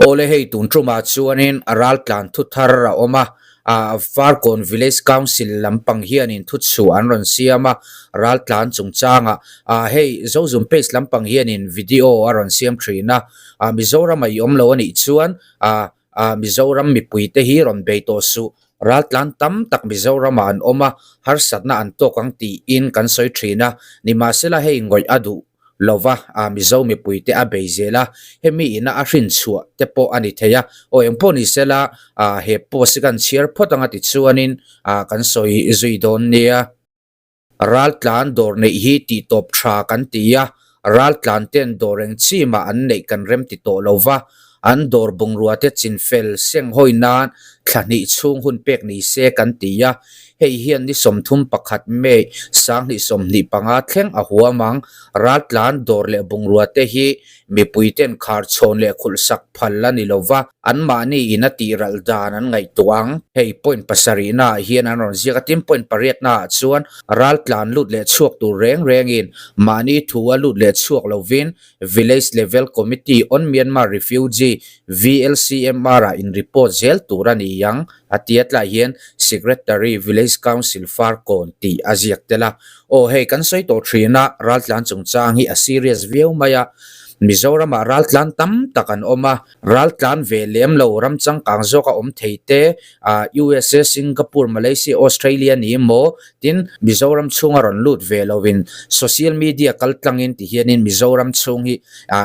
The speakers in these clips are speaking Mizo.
Awle hei tun tumah chuanin raltlan thu thar a awm a, ah Farkawn Village Council lampang hianin thu chhuah an rawn siam a, raltlan chungchangah ah hei Zozum page lampang hianin video a rawn siam thin a, ah Mizoram a i awm lo a nih chuan ah ah Mizoram mipuite hi rawn bei tawh suh, raltlan tam tak Mizoramah an awm a, harsatna an tawk ang tiin kan sawi thin a, nimahsela hei ngawih a duh. lova a Mizo mipuite a bei zel a, hemi ina a hrin chhuah te pawh a ni thei a, aw eng pawh ni sela ah he post hi kan chhiar phawt anga tichuanin ah kan sawi zui dawn nia. Raltlan dawr neih hi tih tawp tha kan ti a, raltlan ten dawr eng chi mah an neih kan rem ti tawh lova, an dawr bungrua te chinfel seng hawi nan thla hnih chhung hun pek ni se kan ti a, Hei hian ni 31 May 2025 thleng a huam ang. Raltlan dawr leh bungrua te hi mipui ten khar chhawn leh khulh sak phal a ni lo va, anmahni in a tih ralh dan an ngaihtuah ang. Hei point pasarihna ah hian an rawn ziak a, tin point pariatna ah chuan raltlan lut leh chhuak tur reng rengin mahni thu a lut leh chhuak lovin Village Level Committee on Myanmar Refugee, VLCMR, ah in report zel tur a ni ang, a ti a tlai hian Secretary Village Council Farkawn tih a ziak tel a. Aw hei kan sawi tawh thin a, raltlan chungchang hi a serious viau mai a, Mizoramah raltlan tam tak an awm a, raltlan ve lem lo ram changkang zawk a awm thei te, USA, Singapore, Malaysia, Australia ni emaw Tin, Mizoram chhunga rawn lut ve lovin social media kal tlangin ti hianin Mizoram chhung hi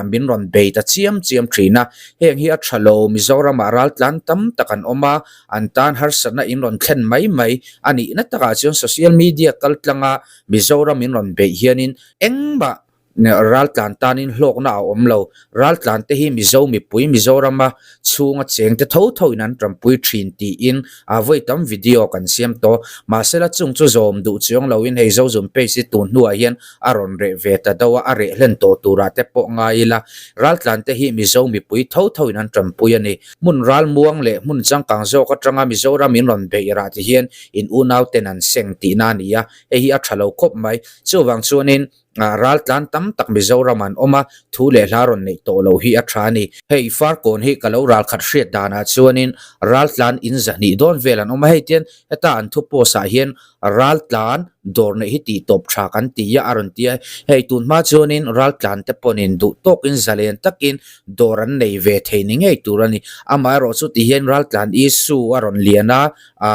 min rawn bei ta chiam chiam thin a. Heng hi a tha lo, Mizoramah raltlan tam tak an awm a, an tan harsatna in rawn thlen mai mai a nihna takah chuan social media kal tlanga Mizoram in rawn beih hianin engmah Raltlan tanin hlawkna a awm lo. Raltlan te hi Mizo mipui Mizorama chhunga cheng te tho tho in an tanpui thin tiin a vawi tam video kan siam tawh. Mahsela chung chu zawm duh chuang loin hei Zozum page hi tun hnuah hian a rawn reh ve ta deuh a, a reh hlen tawh turah te pawh ngai ila. Raltlan te hi Mizo mipui tho tho in an tanpui a ni. Hmun ralmuang leh hmun changkang zawk atanga Mizoram in rawn beih rah ti hian in unau ten an seng tihna a ni a, hei hi a tha lo khawp mai. Chuvang chuanin Raltlan tam tak Mizoram an awm a, thu leh hla rawn neih tawh loh hi a tha a ni. Hei Farkawn hi ka lo ralkhat hriat danah chuanin raltlan in zahnih dawn vel an awm a, hei tian heta an thu post ah hian raltlan dawr neih hi tih tawp tha kan ti a a rawn ti a, hei tun hma chuanin raltlan te pawhin duh tawkin zalen takin dawr an nei ve thei ni ngei tur a ni. Amaherawh chu ti hian raltlan issue a rawn lian a,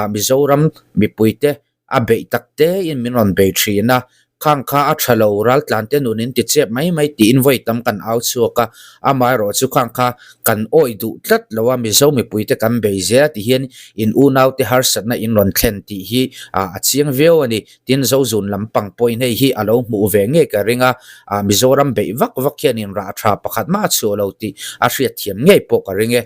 Mizoram mipuite A beih tak tein min rawn bei thin a, khang kha a tha lo, raltlan te nun in ti chep mai mai tiin vawi tam kan au chhuak a, amaherawh chu khang kha kan awih duh tlat lo a, Mizo mipui te kan bei zel a ti hian in unau te harsatna in rawn thlen tih hi a chiang viau a ni, tin Zozun lampang pawhin hei hi a lo hmuh ve ngei ka ring a, Mizoram beih vak vak hian in rah tha pakhat mah a chhuah lo tih a hriatthiam ngei pawh ka ring e.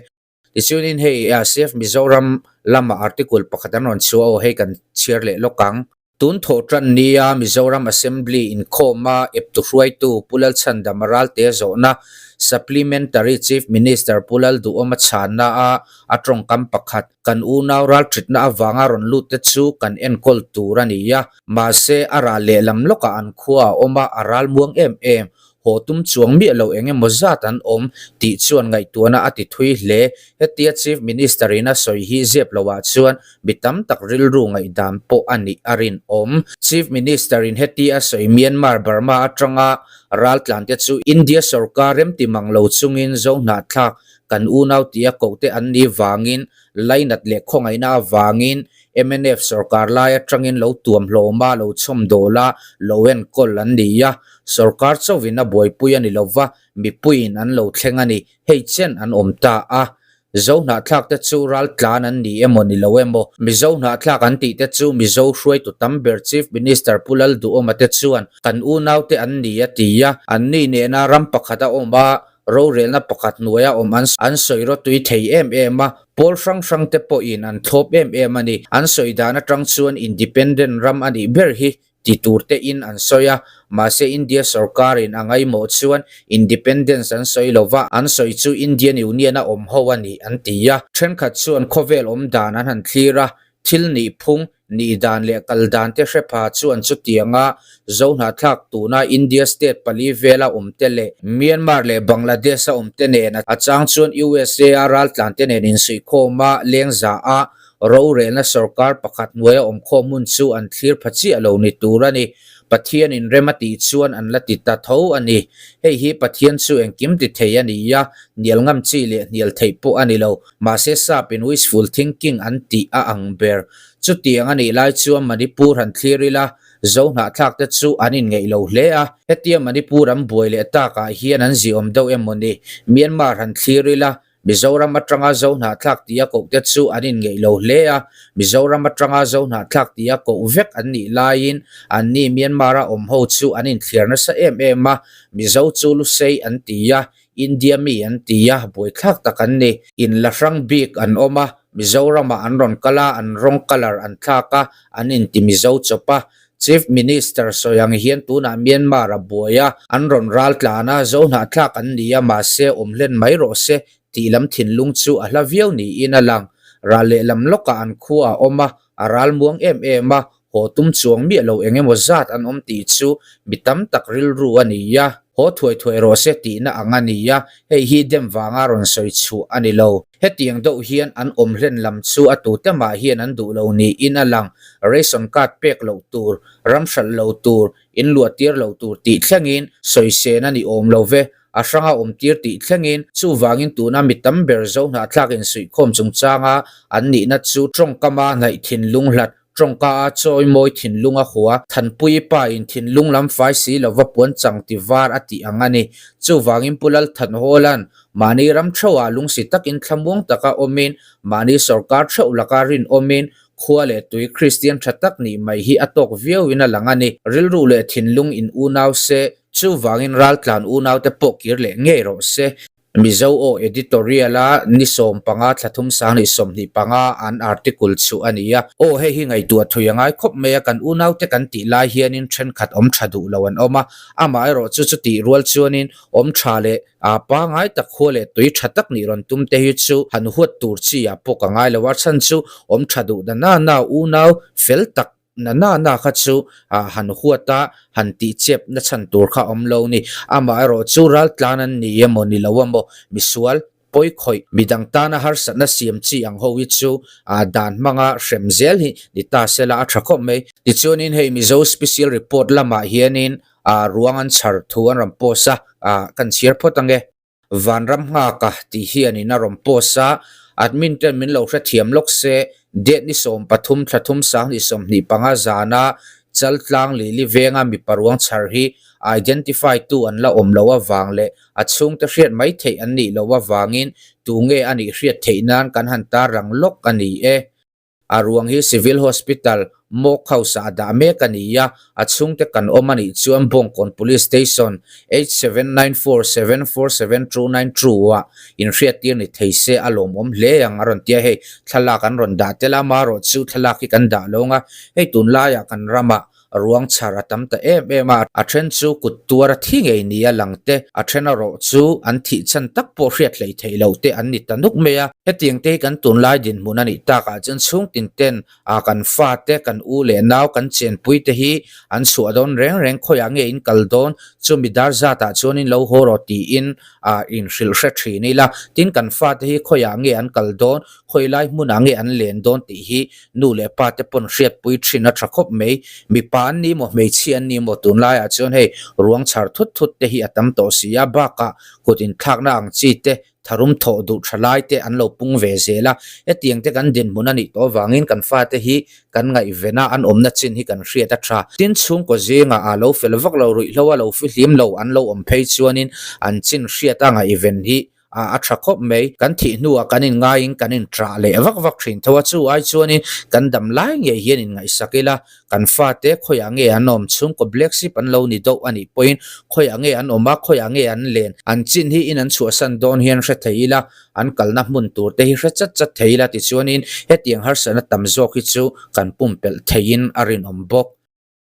Tichuanin hei CF Mizoram lama article pakhat an rawn chhuah aw hei kan chhiar leh lawk ang. Tun thawh tan nia Mizoram Assembly inkhawma eptu hruaitu Pu Lalchhandama Ralte zawhna Supplementary Chief Minister Pu Lalduhawma chhanna a a tawngkam pakhat kan unau ralthitna avanga rawn lut te chu kan enkawl tur a ni a, mahse a ral lehlam lawkah an khua a awm a, a ral muang em em. Haw tum chuang miah lo eng emaw zat an awm tih chuan ngaihtuahna a ti thui hle. Hetia Chief Minister in a sawi hi zep loah chuan mi tam tak rilru ngaihdan pawh a nih a rinawm. Chief Minister in hetia a sawi Myanmar, Burma atanga raltlante chu India sorkar remti mang lo chungin zo hnahthlak kan unau tia kohte an nih vangin lainat leh khawngaihna avangin mnf sorkar lai atangin lo tuam hlawm a, lo chhawm dawl a, lo enkawl an ni a. Sorkar chauhin a buaipui a ni lo va, mipuiin an lo thleng a ni. Hei chen an awm ta a. Zo hnahthlak te chu raltlan an ni emaw ni lo emaw? Mizo hnahthlak an tih te chu Mizo hruaitu tam ber Chief Minister Pu Lalduhawma te chuan kan unaute an ni a ti a. Anni nena ram pakhat a awm a, rorelna pakhat hnuaia awm an an sawi rawtui thei em em a, pawl hrang hrang te pawhin an thlawp em em a ni. An sawi dan atang chuan independent ram a nih ber hi ti tur te in an sawi a, mahse India sorkar in a ngaimawh chuan independence an sawi lo va, an sawi chu Indian Union a awm ho a ni an ti a. Thenkhat chuan khawvel awm dan an han thlir a. Thil nih phung, nih dan leh kal dan te hre pha chuan chutianga Zohnahthlak tuna India state pali vela awm te leh Myanmar leh Bangladesh a awm te nen a chang chuan USA a raltlan te nen insuihkhawm a lengza a rorelna sorkar pakhat hnuaia awmkhawm hun chu an thlir pha chiah lo ni tur a ni. Pathian in rem a tih chuan an la ti ta tho a ni. Hei hi Pathian chu engkim ti thei a ni a, hnial ngam chi leh hnial theih pawh a ni lo. Mahse sap in wishful thinking an tih a ang ber. Chutiang a nih lai chuan Manipur han thlir ila, Zo hnahthlak te chu an inngeih lo hle a. Hetia Manipur an buai leh takah hian an ziawm deuh em maw ni? Myanmar han thlir ila, Mizoram atanga Zo hnahthlak tia koh te chu an inngeih lo hle a, Mizoram atanga Zo hnahthlak tia koh vek an nih laiin anni Myanmar-a awm ho chu an inthliar nasa em em a, Mizo chu Lusei an ti a, India mi an ti a, buaithlak tak an ni. In la hrang bik an awm a, Mizoramah an rawn kal a, an rawng colour an thlak a, an inti Mizo chawp a, Chief Minister sawi ang hian tunah Myanmar a buai a, an rawn ral tlan a, zo hnahthlak an ni a, mahse awm hlen mai rawh se tih lam thinlung chu a hla viau niin a lang. Ral lehlam lawkah an khua a awm a, a ral muang em em a, haw tum chuang miah lo eng emaw zat an awm tih chu mi tam tak rilru a ni a, haw thuai thuai rawh se tihna ang a ni a, hei hi dem vanga rawn sawi chhuah a ni lo. Hetiang deuh hian an awm hlen lam chu a tute mah hian an duh lo niin a lang. Ration card pek loh tur, ram hralh lo tur, in luah tir loh tur tih thlengin sawi sen a ni awm lo ve. A hranga awm tir tih thlengin chuvangin tuna mi tam ber zo hnahthlak insuihkhawm chungchanga an nihna chu tawngkama hnaih thinlung hlat Tawngka a chawi mawi thinlung a hua, Thanpuii pa in thinlung lam fai si lova puan chang ti var a tih ang a ni. Chuvangin Pu Lal Thanhawla'n mahni ram theuhah lungsi takin thlamuang taka awmin, mahni sorkar theuh laka rinawmin, khua leh tui Kristian tha tak nih mai hi a tawk viauin a lang a ni. Rilru leh thinlung in unau se, chuvangin raltlan unaute pawh kir leh ngei rawh se. Mizo aw editorial a ni 15 thla thum 2025 an article chu a ni a. Aw hei hi ngaihtuah thui a ngai khawp mai a, kan unaute kan tih lai hianin thenkhat awm tha duh lo an awm a, amaherawh chu chutih rual chuanin awm tha leh a pangai tak khua leh tui tha tak nih rawn tum te hi chu han huat tur chi ah pawh ka ngai lo a, chhan chu awm tha duh na na na unau fel tak Na na na kha chu han huat a, han tih chep na chhan tur kha awm lo ni. Amaherawh chu raltlan an ni emaw ni lo emaw, misual, pawi khawih, midang tana harsatna siam chi ang ho hi chu dan hmanga hrem zel hi ni ta sela a tha khawp mai. Tichuanin hei Mizo Special Report lamah hianin ruang an chhar thu an rawn post a, kan chhiar phawt ange. Vanram nghaka tih hianin a rawn post a, admin ten min lo hrethiam lawk se, date ni 13 thla thum 2025 zana Chaltlang Lili venga mipa ruang chhar hi identify tu an la awm loh avang leh a chhungte hriat mai theih an nih loh avangin tunge a nih hriat theih nan kan han tarlang lawk a ni e. A ruang hi Civil Hospital, Mawk House ah a dah mek a ni a, a chhungte kan awm a nih chuan Bawngkawn Police Station 8794747292 ah inhriattir ni thei se a lawmawm hle ang a rawn ti a, hei thlalak an rawn dah tel a, amaherawh chu thlalak hi kan dah lo ang a, hei tunlaiah kan ramah Ruang chhar a tam ta em em a, a then chu kut tuar a thi ngei nia lang te, a then erawh chu an thih chhan tak pawh hriat hleih theih loh te an ni ta nuk mai a. Hetiang te hi kan tunlai dinhmun a nih takah chuan chhungtin ten a kan fa te, kan u leh nau, kan chenpui te hi an chhuah dawn reng reng khawiah nge in kal dawn, chumi dar zatah chuan in lo haw rawh tiin a inhrilh hre thin ila. Tin, kan fa te hi khawiah nge an kal dawn, khawi lai hmunah nge an len dawn tih hi Nu leh pa te pawn hriatpui thin a tha khawp mai. Mipa an ni maw, hmeichhia an ni maw tunlaiah chuan hei ruang chhar thut thut te hi a tam tawh si a, bakah kut inthlakna ang chi te, tharum thawh duh tha lai te an lo pung ve zel a. Hetiang te kan dinhmun a nih tawh avangin kan fate hi kan ngaihven a, an awmna chin hi kan hriat a tha. Tin, chhungkaw zingah a lo fel vak lo, ruihhlo a lo fihlim lo an lo awm phei chuanin an chin hriat a ngaihven hi a tha khawp mai. Kan thih hnuah kan inngaiin kan inṭah leh vak vak thin tho a, chu ai chuanin kan dam lai ngei hian inngaihsak ila, kan fate khawiah nge an awm, chhungkaw black sheep an lo ni deuh a nih pawhin khawiah nge an awm a, khawiah nge an len, an chin hi in an chhuahsan dawn hian hre thei ila, an kalna hmun tur te hi hre chat chat thei ila tichuanin hetiang harsatna tam zawk hi chu kan pumpelh theiin a rinawm bawk.